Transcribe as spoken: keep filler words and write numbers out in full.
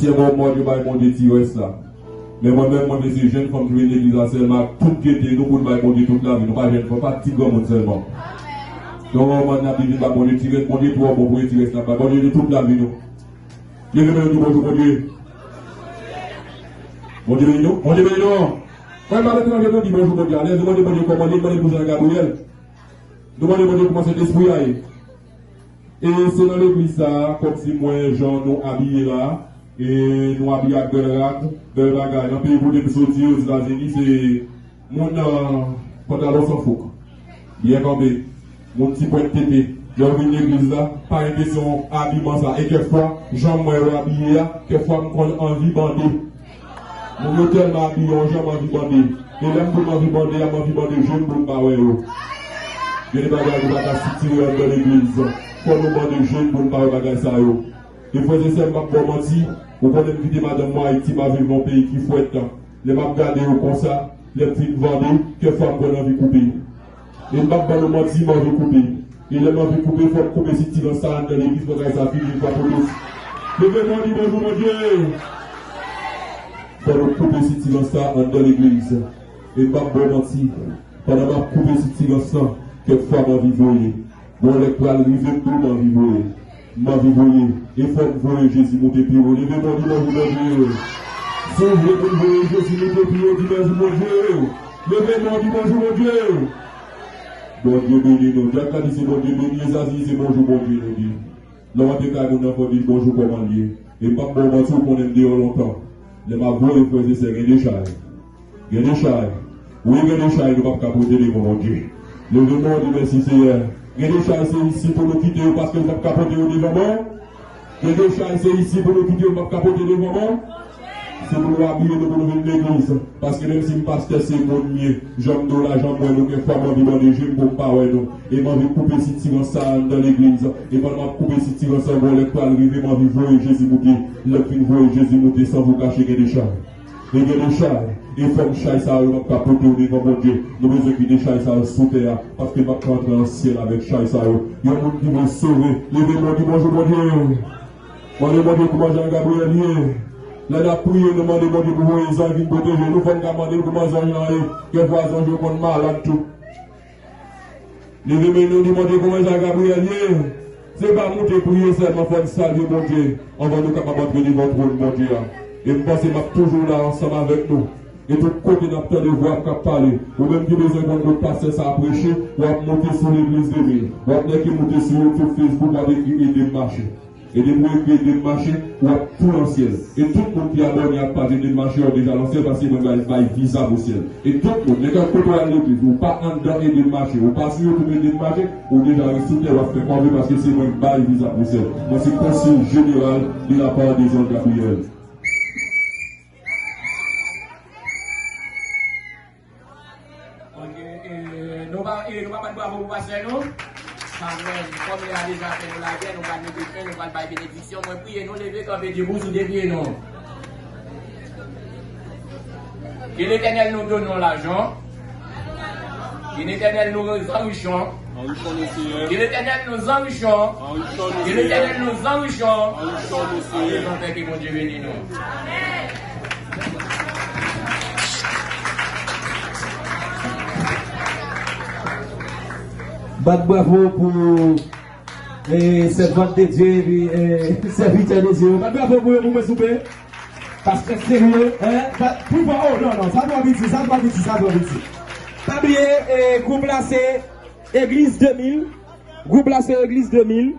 Sèlman w mande bay Bondye ti rès la. Men mwen menm, mwen vle se jèn fanm ki vin legliz la sèlman ak tout gete nou pou n bay Bondye tout lavi nou. Pa jèn fanm, pa ti granmoun sèlman. Yon mann ap di vin bay Bondye ti rès, Bondye twò bon pou ti rès n ap bay Bondye tout lavi nou. Leve men nou di bonjou Bondye. Bondye beni nou, Bondye beni nou. Mwen pa letranje nou di bonjou Bondye. Alèz nou mande Bondye kòman li ye, mande pou Jan Gabriyèl. Nou mande Bondye kòman Sentespri a ye. E se nan legliz sa a, kòmsi m wè jan nou abiye la, e nou abiye ak bèl rad, bèl bagay. Nan peyi kote m soti, Ozetazini, se moun, euh, pantalon san fouk, byen kanpe, moun ti pwent tete. Lè w vin legliz la, pa gen kesyon abiman sa. E kèk fwa, jan m wè yo abiye a, kèk fwa m konn anvi bande. Moun yo tèlman abiye yon jan, m anvi bande. E lè m di m anvi bande a, m anvi bande je m pou m pa wè yo. Gen de bagay nou pa ka sitire anndan legliz. Fò nou bande je n pou n pa wè bagay sa yo. E frè e sè m, m p ap ba w manti, ou konnen m kite madanm mwen Ayiti, m al viv nan yon peyi ki frèt. Lè m ap gade yo konsa, lè m fin vande, kèk fwa m konn anvi koupe. E m p ap ba nou manti, m anvi koupe. E lè m anvi koupe, fò m koupe sitirans sa anndan legliz, fò bagay sa fini, fò polis. Leve men w di bonjou Bondye. Fò nou koupe sitirans sa anndan legliz. E m p ap ba w manti, pandan m ap koupe sitirans lan, kèk fwa m anvi voye. Bon, lè k pral rive m tou, m anvi voye. M anvi voye. E fò m voye Jezi moute pi wo. Leve men w di bonjou Bondye. Si w vle pou n voye Jezi moute pi wo, di mèsi Bondye. Leve men w di bonjou Bondye. Bondye beni nou. Dyak la di se Bondye beni, e sa di se bonjou Bondye nou di. Lè w antre kay moun nan, fò w di l bonjou, kòman l ye. E m p ap ba w manti, ou konnen m deyò lontan. Lè m ap voye frè e sè, gen de chay. Gen de chay. Wi, gen de chay nou p ap ka pote devan Bondye. Leve men w di mèsi Seyè. Gen de chay se isi pou nou kite yo paske nou p ap ka pote yo devan mwen. Gen de chay se isi pou nou kite yo, nou p ap ka pote devan mwen. Se pou nou abiye nou pou nou vin legliz. Paske menm si m pastè, se moun m ye. Jan m di w la, jan m wè nou, kèk fwa m anvi bande je m pou m pa wè nou. E m anvi koupe sitirans sa a anndan legliz. E pandan m ap koupe sitirans sa a, bon, lè k pral rive, m anvi voye Jezi moute. Lè m fin voye Jezi moute, san vou kache gen de chay. E gen de chay. E fòm chay sa yo, m ap ka pote yo devan Bondye. Nou bezwen kite chay sa yo sou tè a. Paske m ap ka antre nan syèl avèk chay sa yo. Yon moun ki vle sove, leve men w di bonjou Bondye. Mande Bondye kouman Jan Gabriyèl ye. Lè n ap priye, nou mande Bondye pou voye zanj vin pwoteje nou. Fò n ka mande l kouman zanj lan ye. Kèk fwa zanj yo konn malad tou. Leve men nou di Bondye kouman Jan Gabriyèl ye. Se pa moute priye sèlman, fò n salye Bondye anvan nou kapab antre devan twòn Bondye a. E m panse m ap toujou la ansanm avèk nou. E tout kote n ap tande vwa m k ap pale. Ou menm ki bezwen konn kote pastè sa a preche, w ap monte sou Legliz de mil. W ap nèk ki monte sou YouTube, Facebook, w ap ekri ede m mache. E depi w ekri ede m mache, w ap tou nan syèl. E tout moun ki abòne ak paj ede m mache, yo deja nan syèl paske mwen bay, bay viza pou syèl. E tout moun, nenpòt kote w al legliz, ou pa anndan ede m mache, ou pa sou YouTube ede m mache, ou deja ret sou tè, w ap fè kòve paske se mwen k bay viza pou syèl. Mwen se konsil jeneral de la part des anges Gabriel. Ok, e, nou pa, e, nou pa bat bravo pou pastè nou? Amèn. Kòm lè a deja fè nou lagè, nou pral mete fen, nou pral bay benediksyon. Mwen priye nou leve kanpe debou sou de pye nou. Ke Letènèl nou donnen w lajan. Ke Letènèl nou anrichi w. Anrichi w, Senyè. Ke Letènèl nou anrichi w. Anrichi w, Senyè. Ke Letènèl nou anrichi w. Anrichi w, Senyè. Anrichi w, Senyè. Ke Bondye beni nou. Bat bravo pou, eh, sèvant de Dye epi, eh, sèvitè de Dye. Bat bravo pou yo pou mwen, souple. Pastè serye, hein? Bat pi fò. Oh, non, non, sa twò piti, sa twò piti, sa twò piti. Pa bliye, eh, gwoup la se Egliz de mil. Gwoup la se Egliz de mil.